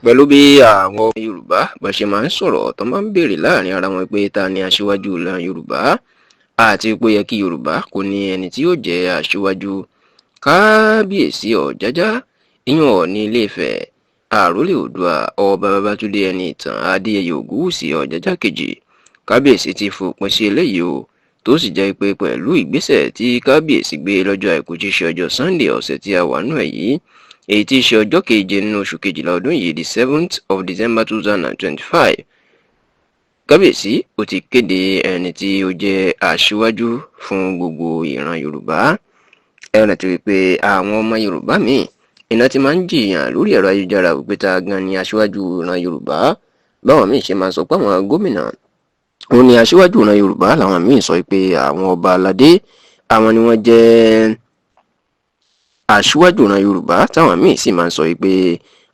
Pẹ̀lú bí àwọn Yorùbá bá ṣe máa ń sọ̀rọ̀, tó máa ń béèrè láàrin ara wọn pé ta ni aṣíwájú ìran Yorùbá, àti pé ó yẹ kí Yorùbá kò ní ẹni tí yóò jẹ́ aṣíwájú. Kábíyèsí Ọ̀jájá, ìyẹn Ọọ̀ni Ilé-Ifẹ̀, àrólé Oòduà, Ọba Babátúndé Ẹniìtàn Adéyẹyè Ògúnwùsì Ọ̀jájá kejì, kábíyèsí ti fòpin sí eléyìí o, tó sì jẹ́ pé pẹ̀lú ìgbésẹ̀ tí kábíyèsí gbé lọ́jọ́ Àìkú tí í ṣe ọjọ́ Sunday ọ̀sẹ̀ tí a wà nù ẹ̀ yìí, èyí tí í ṣe ọjọ́ keje nínú oṣù kejìlá ọdún yìí, the 7th of December 2025, kábíyèsí ó ti kéde ẹni tí ó jẹ́ aṣíwájú fún gbogbo ìran Yorùbá. Ẹ rántí wípé àwọn ọmọ Yorùbá míì iná ti máa ń jìyàn lórí ẹ̀rọ ayélujára wípé ta gan ni aṣíwájú ìran Yorùbá. Báwọn míì ṣe máa sọ pé àwọn gómìnà òun ni aṣíwájú ìran Yorùbá, làwọn míì sọ pé àwọn ọba aládé àwọn ni wọ́n jẹ́ aṣíwájú ìran Yorùbá, táwọn míì sì máa ń sọ pé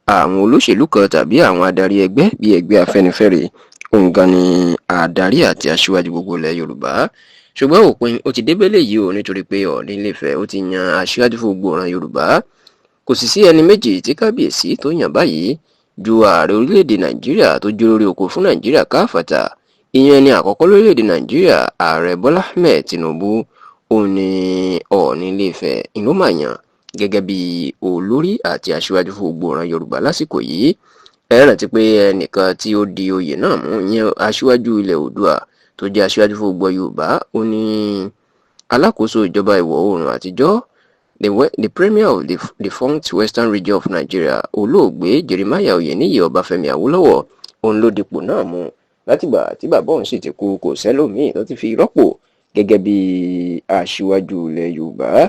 àwọn olóṣèlú kan tàbí àwọn adarí ẹgbẹ́ bíi ẹgbẹ́ Afẹ́nifẹ́re òun gan ni adarí àti aṣíwájú gbogbo ilẹ̀ Yorùbá. Ṣùgbọ́n òpin ó ti débélé yìí o, nítorí pé Ọọ̀ni Ilé-Ifẹ̀ ó ti yan aṣíwájú fún gbogbo ìran Yorùbá. Kò sì sí ẹni méjì tí kábíyèsí tó yàn báyìí ju ààrẹ orílẹ̀-èdè Nàìjíríà tó jẹ́ olórí oko fún Nàìjíríà káfàtà, ìyẹn ẹni àkọ́kọ́ lórílẹ̀-èdè Nàìjíríà, Ààrẹ Bọ́lá Ahmed Tinubu. Òun ni Ọọ̀ni Ilé-Ifẹ̀ ìlú mà yàn gẹ́gẹ́ bí olórí àti aṣíwájú fún gbogbo ìran Yorùbá lásìkò yìí. Ẹ rántí pé ẹnìkan tí ó di oyè náà mú, ìyẹn aṣíwájú ilẹ̀ Oòduà tó jẹ́ aṣíwájú fún gbogbo Yorùbá, ó ní alákòóso ìjọba ìwọ̀ oòrùn àtijọ́, the premier of the defunct Western Region of Nigeria, Olóògbé Jeremiah Oyeniyi Ọbáfẹ́mi Awólọ́wọ̀, òun ló dipò náà mú. Látìgbà tí bàbá òun sì ti kú, kò sẹ́lòmíì tó ti fi rọ́pò gẹ́gẹ́ bí aṣíwájú ilẹ̀ Yorùbá.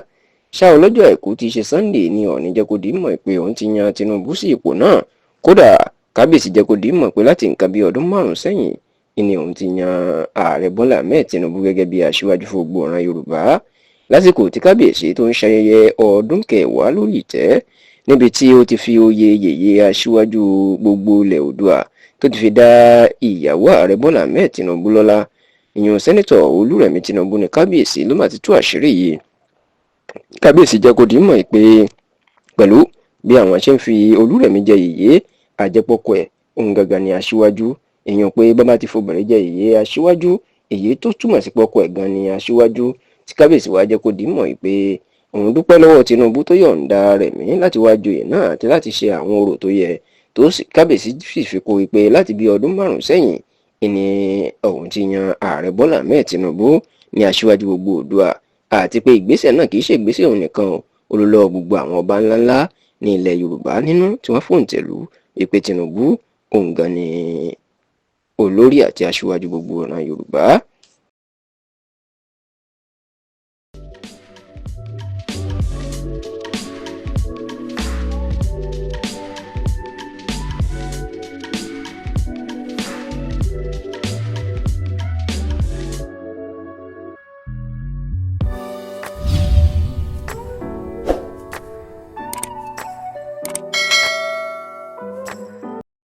Ṣá ọlọ́jọ́ Àìkú tí í ṣe Sunday ní Ọọ̀ni jẹ́ kó di mọ̀ pé òun ti yan Tinubu sí ipò náà. Kódà, kábíyèsí jẹ́ kó di mọ̀ pé láti nǹkan bíi ọdún 5 sẹ́yìn ni òun ti yan Ààrẹ Bọ́lá Ahmed Tinubu gẹ́gẹ́ bí aṣíwájú fún gbogbo ìran Yorùbá. Lásìkò tí kábíyèsí tó ń ṣayẹyẹ ọdún kẹwàá lórí ìtẹ́, níbi tí ó ti fi oyè yèyé aṣíwájú gbogbo ilẹ̀ Oòduà tó ti fi dá ìyàwó Ààrẹ Bọ́lá Ahmed Tinubu lọ́lá, ìyẹn Sẹ́nitọ̀ Olúrẹ̀mí Tinubu, ní kábíyèsí ló má ti tú àṣírí yìí. Kábíyèsí jẹ́ kó di mọ̀ pé pẹ̀lú bí àwọn ṣe ń fi Olúrẹ̀mí jẹ yèyé, àjẹpọ̀kọ ẹ̀ òun gangan ni aṣíwájú. Èèyàn pé bàbá ti fobìnrin jẹ yèyé aṣíwájú, èyí tó túmọ̀ sí pọ́kọ ẹ̀ gan ni aṣíwájú. Tí kábíyèsí wá jẹ́ kó di mọ̀ pé òun dúpẹ́ lọ́wọ́ Tinubu tó yọ̀ǹda Rẹ̀mí láti wá joyè náà àti láti ṣe àwọn orò tó yẹ, tó kábíyèsí sì fi kún pé láti bí ọdún 5 sẹ́yìn ìní òun ti yan Ààrẹ Bọ́lá Ahmed Tinubu ní aṣíwájú gbogbo Oòduà, àti pé ìgbésẹ̀ náà kì í ṣe ìgbésẹ̀ òun nìkan o, olólọ́ gbogbo àwọn ọba ńláńlá ní ilẹ̀ Yorùbá nínú tí wọ́n fòǹtẹ̀lù ìpè Tinubu òun gan ni olórí àti aṣíwájú gbogbo ìran Yorùbá.